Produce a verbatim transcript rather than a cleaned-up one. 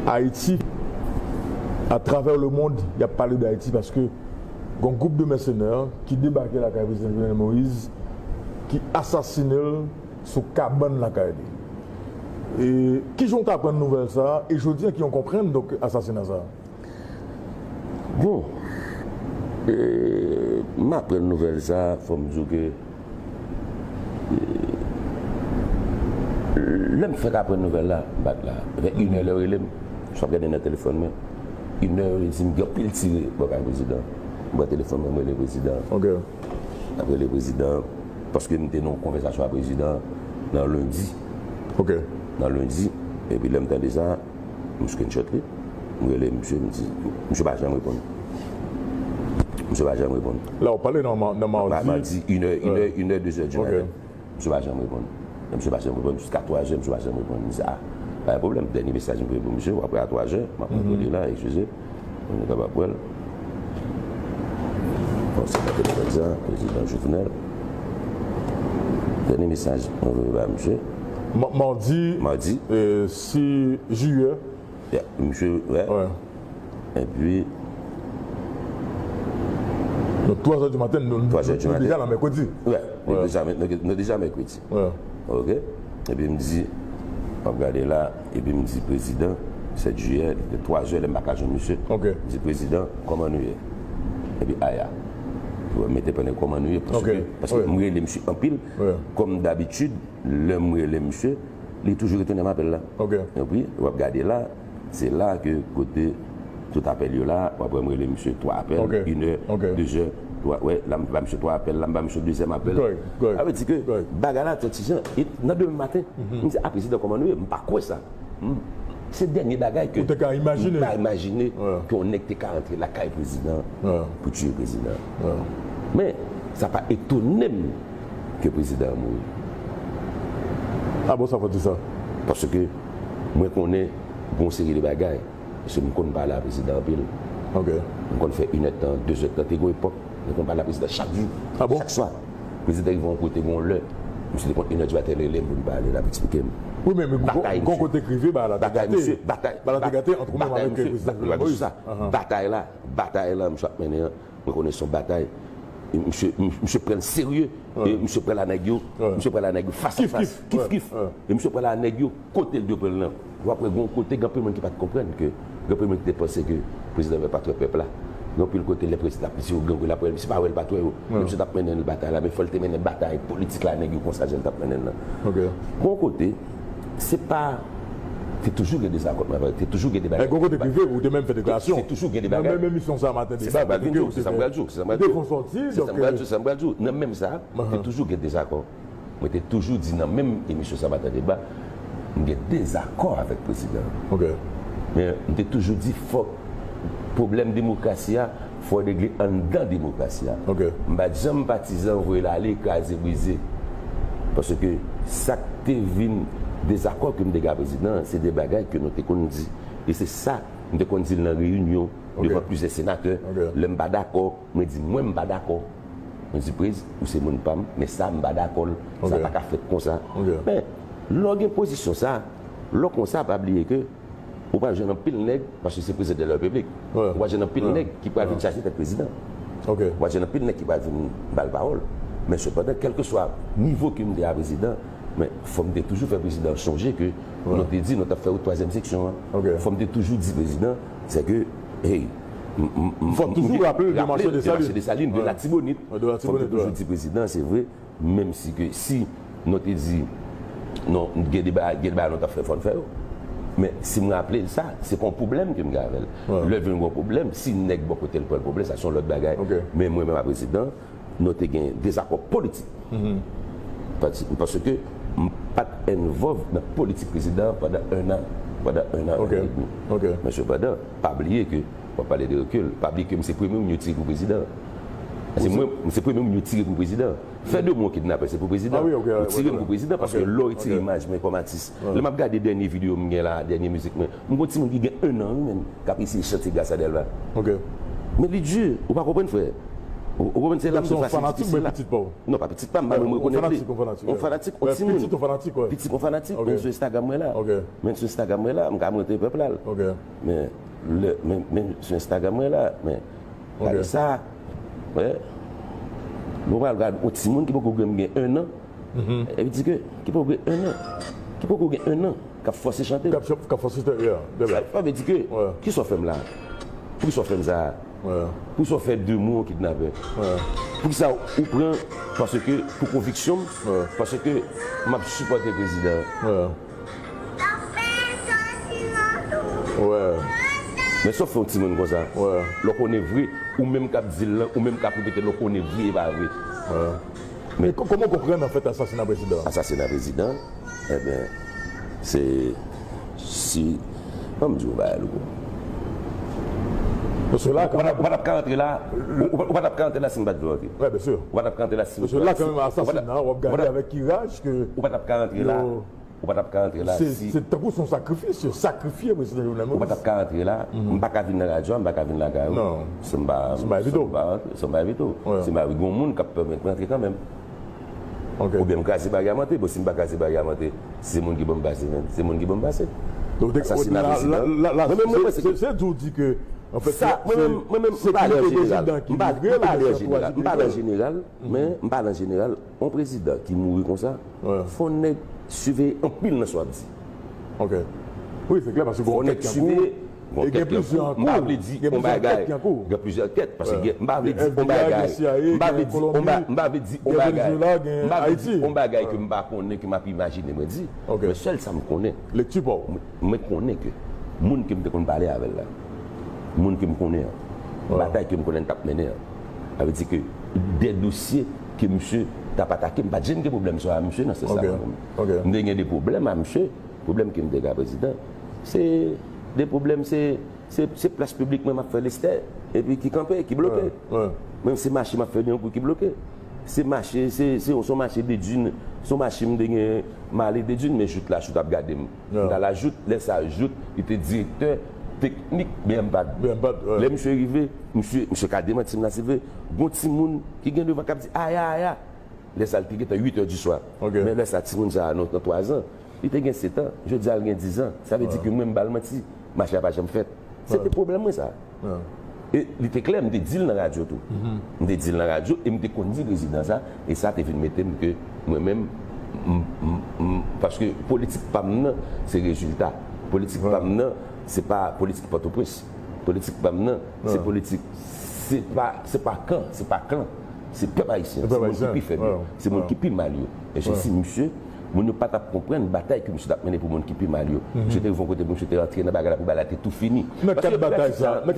Ayiti, atravè lemonn, y ap pale de Ayiti paske gen yon gwoup de mèsenè ki debake lakay prezidan Jovenel Moïse, ki asasinen l sou kabann lakay li. E kijan w t aprann nouvèl sa a? E jodi a, kijan w konprann, donk, asasina sa a? Bon, e, m aprann nouvèl sa a, fò m di w ke, e, lè m fèk aprann nouvèl la, m pa t la. Vè inè lè w rele m, m sot gade nan telefòn mwen. Inè yo di m gen anpil tire bò kay prezidan. M pran telefòn mwen, m rele prezidan. Ok. M ap rele prezidan, paske m te nan yon konvèsasyon ak prezidan nan lendi. Ok. Nan lendi, epi lè m tande sa, m screenshot li, m rele misye, m di, misye pa janm reponn. Misye pa janm reponn. La, w pale nan ma- nan Ma- madi. Madi, inè, inè, Ouais. inè, dezè di Ok. maten. Misye pa janm reponn. Misye pa janm reponn jiska twa zè, misye pa janm reponn. M di, a, pa gen pwoblèm. Dènye mesaj m voye pou misye, w ap wè a twa zè, m ap montre li la, eskize. Nou kapab wè l. Bon, se pa telefòn sa, prezidan Jovenel. Dènye mesaj mwen voye ba misye. Ma- Madi, Madi. E, sis jiyè. Ya, misye, wè. Ouais. Epi, Donk, twa zè di maten, nou, Twa zè di nou maten. Deja nan mèkredi. Wè, nou Ouais. deja mè- nou nou deja mèkredi. Ouais. Ok? Epi m di, m ap gade la, epi m di prezidan, sèt jiyè, li te twa zè, lè m pa ka jwenn misye. Ok. M di, prezidan, kòman nou ye? Epi, aya. Mete pandan kòman nou ye, paske, Ok. paske Ouais. m rele misye anpil, Ouais. kòm dabitid, lè m rele misye, li toujou retounen m apèl la. Ok. Epi, w ap gade la, se la ke kote tout apèl yo la, w ap wè m rele misye twa apèl, Ok. inè, Ok. dezè, twa, wè, la m ba misye twa apèl, la m ba misye dezyèm apèl. Correct, correct. Sa vle di ke Correct. bagay la te yon ti jan, e nan demen maten, m di, a, prezidan, kòman nou ye? M pa kwè sa. M- Se dènye bagay ke Ou te ka imajine. M pa imajine Ouais. ke yon nèg te ka antre lakay prezidan Ouais. pou tiye prezidan. Ouais. Men, sa pa etone m ke prezidan an mouri. A bon, sa fò di sa? Paske mwen konnen gon seri de bagay. Paske m konn pale a prezidan anpil. Ok. M konn fè inèdtan, dezèdtan. Te gon epòk, mwen konn pale a prezidan chak jou, A bon? Chak swa. Prezidan rive yon kote, gon lè, misye te konn inè di maten rele m pou m pale, l ap eksplike m. Wi, men, men Batay, gon misye. Kote k rive, ba la te Batay, gate. misye, batay. Ba la te gate ant ou menm Batay, avèk misye, prezidan ba- Jovenel ba- Moïse. sa. Batay la, batay la, misye ap mennen an. Mwen konnen se yon batay. Misye, misye pran l serye. Ouais. E misye pran l a nèg yo. Ouais. Misye pran l a nèg yo. Fas a Kif, fas. kif. Kif, Ouais, kif. ouais. E misye pran l a nèg yo. Kote l dwe pran l nan. W ap wè gen yon kote, gen anpil moun ki pa t konprann ke gen anpil moun ki te panse ke prezidan pa t wè pèp la. Gen anpil kote, lè prezidan ap retire w, gen anpil, l ap wè l, misye pa wè l, pa t wè yo. Ouais. Misye t ap mennen l batay la, men fò l te mennen batay politik la, nèg yo konsa, jan l t ap mennen l nan. Ok. Bon kote, se pa, te toujou gen dezakò, te toujou gen debakò. Gon kote prive, ou te menm fè deklarasyon. Te toujou gen debakò. Nan menm emisyon sa maten, Se sa m pral di w, se sa m pral di w, se sa m pral di w. Ou te fè yon sòti, Se sa m donk, pral di w, se sa m pral di w. Nan menm sa, te toujou gen dezakò. Mwen te toujou di nan menm emisyon sa maten deba, m gen dezakò avèk prezidan. Ok. Men m te toujou di fòk pwoblèm demokrasi a, fò regle anndan demokrasi a. Ok. M pa t janm patizan voye l ale, kraze, brize. Paske sa k te vin dezakò ke m te gen ak prezidan an, se de bagay ke nou te konn di. E se sa, m te konn di l nan reyinyon, Ok. devan plizyè senatè. Ok. Lè m pa dakò, mwen di, mwen, m pa dakò. Mwen di, Prez, ou se moun pa m, men sa, m pa dakò l. Sa Ok. pa ka fèt konsa. Ok. Men, lè w gen pozisyon sa, lè w konsa, pa bliye ke ou pral jwenn anpil nèg, paske se prezidan de la repiblik. Ouais. Ou pral jwenn anpil Ouais. Nèg ki pral vin Ouais. chache tèt prezidan. Ok. Ou pral jwenn anpil nèg ki pral vin ba l pawòl. Men sepandan, kèlkeswa nivo ke m te a prezidan, men fò m te toujou fè prezidan an sonje ke nou te di nou t ap fè wout twazyèm seksyon an. Ok. Fò m te toujou di prezidan, se ke, hey, m- m- m- Fò m- toujou m- raple l de raple mache l de Desalin. Mache Desalin, de Ouais. Latibonit. Ouais, de Latibonit, Fò m te toujou ouais. Di prezidan, se vre, menm si ke si nou te di, non, gen de bagay, gen de bagay nou t ap fè, fò n fè yo. Men si m raple l sa, se pa yon pwoblèm ke m gen avè l. Ouais. Lè vin yon pwoblèm, si nèg bò kote l pran l pwoblèm, sa se yon lòt bagay. Ok. Men mwen menm a prezidan, nou te gen dezakò politik. Pas- Paske m pa t envolve nan politik prezidan an pandan enn an, pandan enn an, Ok. enn an edmi. Ok. Men sepandan, pa bliye ke, w ap pale de rekil, pa bliye ke m se premye moun yo tire pou prezidan. Se mwen, m se premye moun yo tire pou prezidan. Fè de mwa w kidnapè, se pou prezidan. Ah wi, ok, Yo ok, tire m ok. pou prezidan paske Ok, lè w retire ok. Imaj mwen kòm atis. Ouais. Lè m ap gade dènye videyo m gen la, dènye mizik mwen, m gon timoun ki gen enn an wi menm, k ap eseye chante Gracia Delva. Ok. Men li di, ou pa konprann frè. Ou ou konprann, se la m Se te yon fasil fanatik, difisil men la. Pitit pa w. Non, pa pitit pa m, pa Yon menm rekonèt li. Fanatik, yon fanatik. Yon fanatik, yon timoun. Pitit, yon fanatik, wè. Pitit, yon fanatik, Ok. men sou Instagram mwen la, m ka montre pèp la. Ok. Men, lè, men, men sou Instagram mwen la, men, gade sa. Wè. Bon, pral gade, yon timoun ki poko gen, gen en an, epi di ke, ki poko gen en an, ki poko gen en an, k ap fòse chante. K ap fòse chante, yeah. Sa vle di ke, kisa w fè m la? Poukisa w fè m sa? Poukisa w fè de mwa yon kidnapè? Poukisa ou pran, paske pou konviksyon m, paske m ap sipòte prezidan? Men sa w fè yon timoun konsa? Lè w konnen vre, ou menm k ap di l lan, ou menm k ap repete l, ou konnen vre e pa vre. Men kòman w konprann anfèt asasina prezidan? Asasina prezidan? Ebyen, se si, ban m di w yon bagay, Louko. Paske la, ou pa t ap ka rantre la, ou pa t ap ka rantre la si m pa t vle w antre. Ou pa t ap ka rantre la si m pa t vle w antre. Paske la kanmenm, asasina, w ap gade avèk ki raj ke ou pa t ap ka rantre la. Ou pa t ap ka rantre la si. Se tankou se yon sakrifis, yo sakrifye prezidan Jovenel Moïse. Ou pa t ap ka rantre la, m pa ka vin nan radyo a, m pa ka vin lakay ou. Si m pa, si m pa envite w. Si m pa envite w. Si m pa gen yon moun k ap pèmèt mwen antre kanmenm. Oubyen m kraze bagay a m antre. Bon, si m pa kraze bagay a m antre, se moun ki ban m pase, menm. Se moun ki ban m pase. Asasina prezidan. Mwen menm, mwen panse ke. Se di w di ke, anfèt, sa, mwen menm, mwen menm, m pa ale an jeneral. M pa, m pa ale an jeneral. M pa ale an jeneral, men m pa ale an jeneral. Yon prezidan ki mouri konsa, fò nèg siveye anpil nan sa w ap di. Ok. Wi, se klè, paske gon kèk ki an kou. E gen plizyè an kou. M pa vle di yon bagay. Gen plizyè kèt, paske gen, m pa vle di yon bagay. M pa vle di yon ba-, m pa vle di yon bagay. M pa vle di yon bagay ke m pa konnen, ke m ap imajine mwen di. Men sèl sa m konnen. Lekti pa w. Mwen, mwen konnen ke moun ke m te konn pale avè l la, moun ke m konnen an, batay ke m konnen l t ap mennen an, sa vle di ke de dosye ke misye t ap atake, m pa t janm gen pwoblèm sa a misye nan sans sa mwen menm. M te gen de pwoblèm a misye, pwoblèm ke m te gen a prezidan, se de pwoblèm, se, se, se plas piblik mwen m ap fè lestè, epi ki kanpe, ki bloke. Mwen se mache m ap fè nan yon kou ki bloke. Se mache, se, se, se yon mache de djin, se yon mache m te gen, m ale de djin, men jout la, jout ap gade m. M t al a jout, lè sa a jout, li te direktè teknik B M pad. Lè misye rive, misye, misye ka demanti m la, se vre, gon timoun ki gen devan k ap di, aya, aya. Lè sa a, li te gentan uit è di swa. Men lè sa a, timoun sa a, nan, nan twazan, li te gen sèt an, jodi a, l gen diz an. Sa vle di ke mwen, m ba l manti, mache a pa janm fèt. Se te pwoblèm mwen sa. E li te klè, m te di l nan radyo tou. M te di l nan radyo e m te konn di prezidan sa, e sa te vin mete m ke mwen menm, m, m, m, paske politik pa m nan, se rezilta. Politik pa m nan, se pa politik Pòtoprens. Politik pa m nan, se politik, se pa, se pa kan, se pa klan. Se pèp ayisyen, se moun ki pi fèb yo, se moun ki pi mal yo. E se si misye, moun yo pa t ap konprann batay ke misye t ap mennen pou moun ki pi mal yo. Misye te rive yon kote pou misye te rantre nan bagay la, pou bagay la te tou fini. Nan kad batay sa, nan